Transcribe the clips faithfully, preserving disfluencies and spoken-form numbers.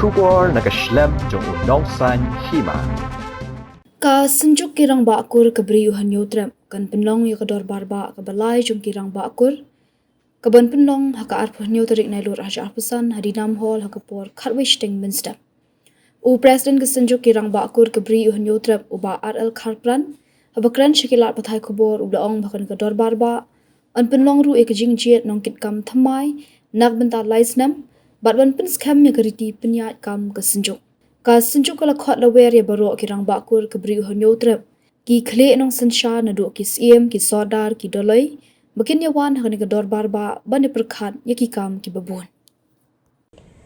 Khubor na ka shlem jong u Nongsaiñ Hima. Ka Synjuk ki Rangbah Kur ka Bri u Hynñiewtrep kan pynlong ïa ka dorbar bah kaba lai jong ki Rangbah Kur, kaban pynlong ha ka arphew hynñiew tarik Nailur arhajar arphew san ha Dinam Hall ha ka por khatwei shiteng mynstep. U President ka Synjuk ki Rangbah Kur ka Bri u Hynñiewtrep, u Bah R L Kharpran, haba kren sha ki lad pathai khubor u la ong ba kane ka dorbar bah yn pynlong ruh ïa ka jingjied nongkitkam thymmai na ka bynta lai snem bad ban pynskhem ïa ka riti pynïaid kam ka Synjuk. Ka Synjuk ka la khot lawer ïa baroh ki Rangbah Kur ka Bri u Hynñiewtrep, ki khlieh nongsynshar naduh ki Syiem, ki Sordar, ki Doloi, ba kin ïa wan ha kane ka dorbar bah ban ïa pyrkhat ïa ki kam kiba bun.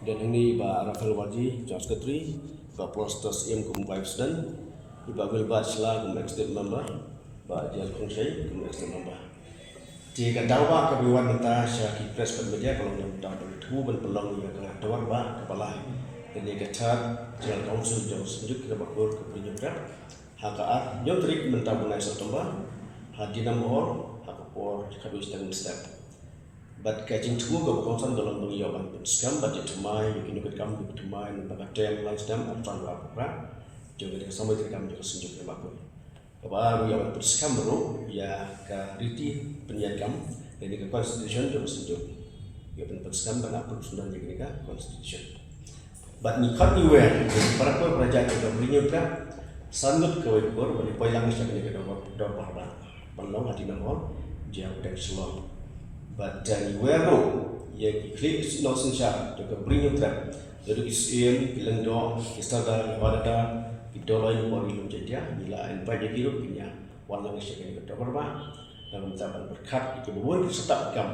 Don hangne i Bah Raphael Warji, General Secretary, i Bah Prosper Syiem kum Vice President, i Bah Wilbert Shylla kum Executive Member, Bah J L Khongshai kum Executive Member. Te ka daw bah kaba wan mynta sha ki press bad media ka long ïa ka daw ban pynlong ïa ka dorbar bah kaba lai. Kane ka Third General Council jong Synjuk ki Rangbah Kur ka Bri u Hynñiewtrep, ha ka arphew hynñiew tarik mynta u bnai September, ha Dinam Hall, ha ka por khatwei shiteng mynstep. Bad ka jingthmu kaba kongsan ka long ba ngi ïoh ban pynskhem bad ïa thymmai ïa ki nongkitkam kiba thymmai na ka bynta ka term lai snem arphew san arphew phra jong ka samoi treikam jong ka Synjuk ki Rangbah Kur. Kaba ar, ngi ïoh ban pynskhem ruh ïa ka riti pynïaid kam lane ka constitution jong ka Synjuk. Ïoh ban pynskhem ban approve syndon ïa kane ka constitution. Bad ngi khot ngi wer ïa ki para kur para jait jong ka Bri u Hynñiewtrep, san ngut kawei ka por ban ïa poi lang sha kane ka dorbar, dorbar bah ban long ha Dinam Hall, jong ka pdeng Shillong. Bad, eh, ngi wer ruh ïa ki khlieh nongsynshar jong ka Bri u Hynñiewtrep, naduh ki Syiem, ki Lyngdoh, ki Sordar, ki Hawadadar, ki Doloi, ki Bor, ki Lum Jaiñtia, ngi la invite ïa ki ruh kin ïa wan lang sha kane ka dorbar bah na ka bynta ban pyrkhat ïa kiba bun ki setup kam.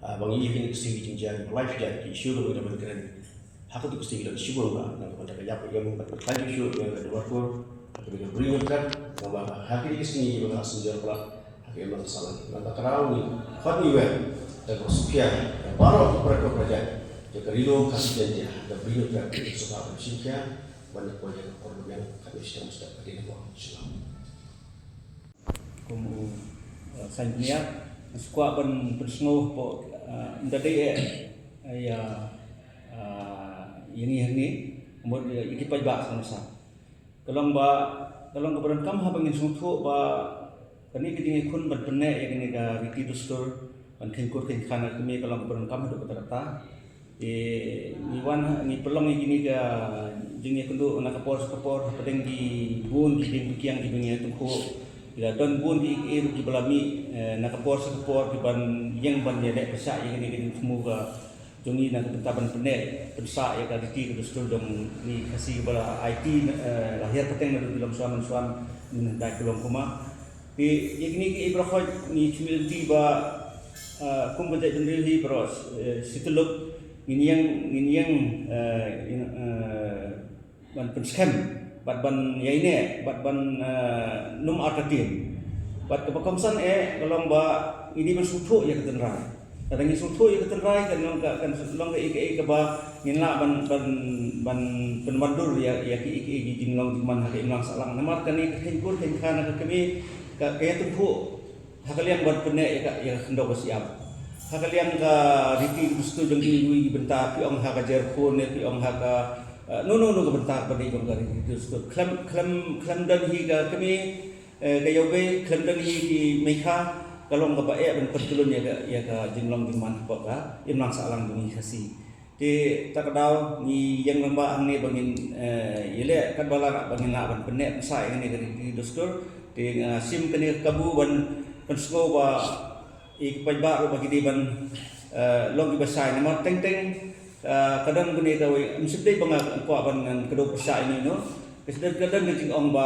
Ah, ba ngi ïa kine ki sngi ki jingjia kiba lai phi jait, ki issue kiba ngi dang ban kren. Ha katu ka sngi ki long issue ba na ka bynta ka ïap ka im bad ka khlaiñ ka shuh ïa ka dorbar kur ha kane ka Bri u Hynñiewtrep, naba ha kine ki sngi ba nga la synjor palat ha ka imlang sahlang. Nangta ka daw ngi khot ngi wer da kaba sngewkhia ïa baroh ki para kur para jait jong ka Ri Lum Khasi Jaiñtia ha ka Bri u Hynñiewtrep, sngewbha ban shim khia ban ïa poi ha ka por ba biang khatwei shiteng mynstep ha Dinam Hall, Shillong. Kum u, eh, saiñ bniah, nga sngewkwah ban pynsngew hapoh, eh, ynda dei eh, eh, ïa, eh, ïa ngi hangne, mut ïa, ïa ki paidbah sngewsih. Ka long ba, ka long kaba donkam haba ngin sngewthuh ba kane ka jingïakhun ban pynneh ïa kane ka riti dustur ban kheiñ kur kheiñ kha na ka kmie ka long kaba donkam haduh katta katta. Te ngi wan ha, ngi pynlong ïa kine ka jingïakynduh na ka por sha ka por hapdeng ki bun ki dieng ki kiang kiba ngi ïatyngkhuh. Ki la don bun ki, ki ruh kiba la mih, eh, na ka por sha ka por kiban ïeng ban ïaleh pyrshah ïa kine ki jingthmu ka jong ngi na ka bynta ban pynneh pynsah ïa ka riti ka dustur jong ngi Khasi kaba la aiti, eh, la hiar pateng naduh ki longshuwa manshuwa, mynhyndai ki longkmie. Te ïa kine kiei baroh khoit ngi sngewthuh ba, ah, kum ka jaitbynriew hi baroh, eh, shi tylli ngin ïeng, ngin ïeng, eh, ïa, eh, ban pynskhem bad ban ïaineh bad ban, eh, nym artatien. Bad kaba kongsan eh ka long ba ngi dei ban sngewthuh ïa ka tynrai. Lada ngi sngewthuh ïa ka tynrai kan long ka, kan long kaei kaei kaba ngin lah ban, ban, ban pynwandur ïa, ïa kiei kiei ki jinglong jingman ha ka imlang sahlang. Namar kane ka kheiñ kur kheiñ kha na ka kmie ka, ka ïatyngkhuh ha ka liang ban pynneh ïa ka, ïa ka khyndew ka shyiap. Ha ka liang ka riti ka dustur jong kiwei ki bynta, phi ong ha ka jer khun ne phi ong ha ka, eh, no no no ka bynta kaba dei jong ka riti ka dustur. Khlem, khlem, khlem don hi ka kmie, eh, ka ïawbei, khlem don hi ki meikha, ka long kaba eh ban pyntyllun ïa ka, ïa ka jinglong jingman hapoh ka imlang sahlang jong ngi Khasi. Te ta ka daw ngi ïeng rangbah hangne ba ngin, eh, ïaleh katba lah ba ngin lah ban pynneh pynsah ïa kane ka riti dustur. Te nga shim kane ka kabu ban pynsngew ba ïa ki paidbah ruh ba ki dei ban, eh, long kiba shai namar teng teng, eh, ka don kane kawei, ym shym dei ba nga kwah ban ngan kdew pyrshah ïano ïano. Ka don, ka don ka jingong ba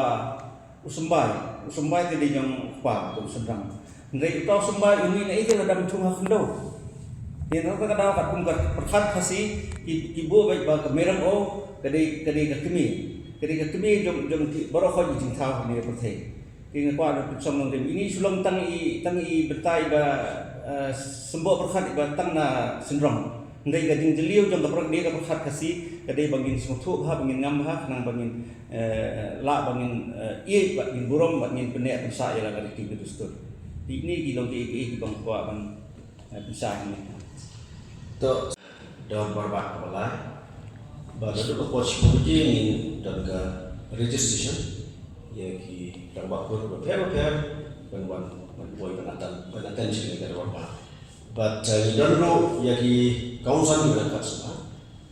u symbai, u symbai ka dei jong u kpa jong u shynrang. Hynrei uta u symbai u mih na ei, ka la dang thung ha khyndew. Te na kata ka daw katkum ka pyrkhat Khasi ki, ki buh beit ba ka Merom o ka dei, ka dei ka kmie. Ka dei ka kmie jong, jong ki baroh khoit ki jingthaw ha kane ka pyrthei. Te nga kwah ban pynsong nongrim, ini shu long tang i, tang i bynta iba, eh, symboh pyrkhat iba tang na synrong. Hynrei ka jingjylliew jong ka pyrkhat, ka pyrkhat Khasi ka dei ba ngin sngewthuh bha, ba ngin ngam bha, khnang ba ngin, eh, lah ba ngin, eh, ïeit, ba ngin burom, ba ngin pynneh pynsah ïa la ka riti ka dustur. Te ini ki long kiei kiei kiba nga kwah ban, eh, pynshai hangne. To, dorbar bah kaba lai. Ba naduh ka por shiphew baje ngin don ka registration ïa ki rangbah kur bapher bapher ban wan ban poi ban attend ban attend sha kane ka dorbar path. Bad uh, ngi don ruh ïa ki council ngi la khot sngewbha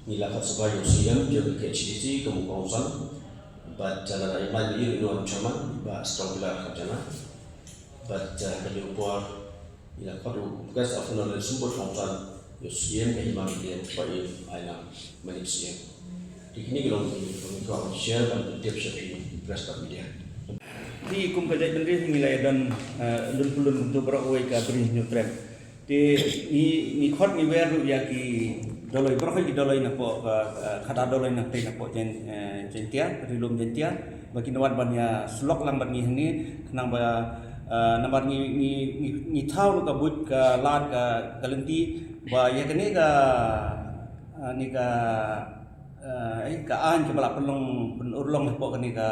ngi la khot sngewbha ïa u C M jong ka K H A D C kum u council. Bad uh, lada invite ïa u chairman ba strong pillar ka jana. Bad uh, ka ïa u por ila khot u guest of honor le symbol council ïa u C M ka Hima Media ba i ai na mani C M. Ti kini ki long ki long ki share ban tip sha ki press club media. Ti kum ka jait bynriew ngi la don lun pulun tu baroh wei ka bri Hynñiewtrep. Ti ngi ngi khot ngi wer ruh ïa ki doloi baroh ki doloi na pok ka khadar doloi na tei na pok Jain Jaintia rilum Jaintia ba kin wan ban ïa slok lang ban ngi hynne khnang ba namar ngi ngi ngi thaw ruh ka buit ka lad ka ka lynti ba ïa kane ka ni ka eh ka aiñ kaba la pynlong pynurlong hapoh kane ka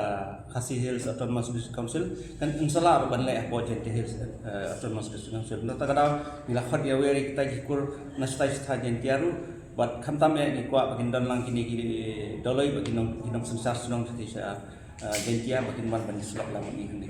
Khasi Hills Autonomous District Council kan inshallah ruh ban leh hapoh Jaintia Hills Autonomous District Council. Nangta ka daw ngi la khot ïa wer ïa kita ki kur na shatai shatai Jaintia ruh bad khamtam eh ngi kwah ba kin don lang kine ki doloi ba kin nong kin nong synshar shnong shatai sha Jaintia ba kin wan ban slok lang ngi hynne.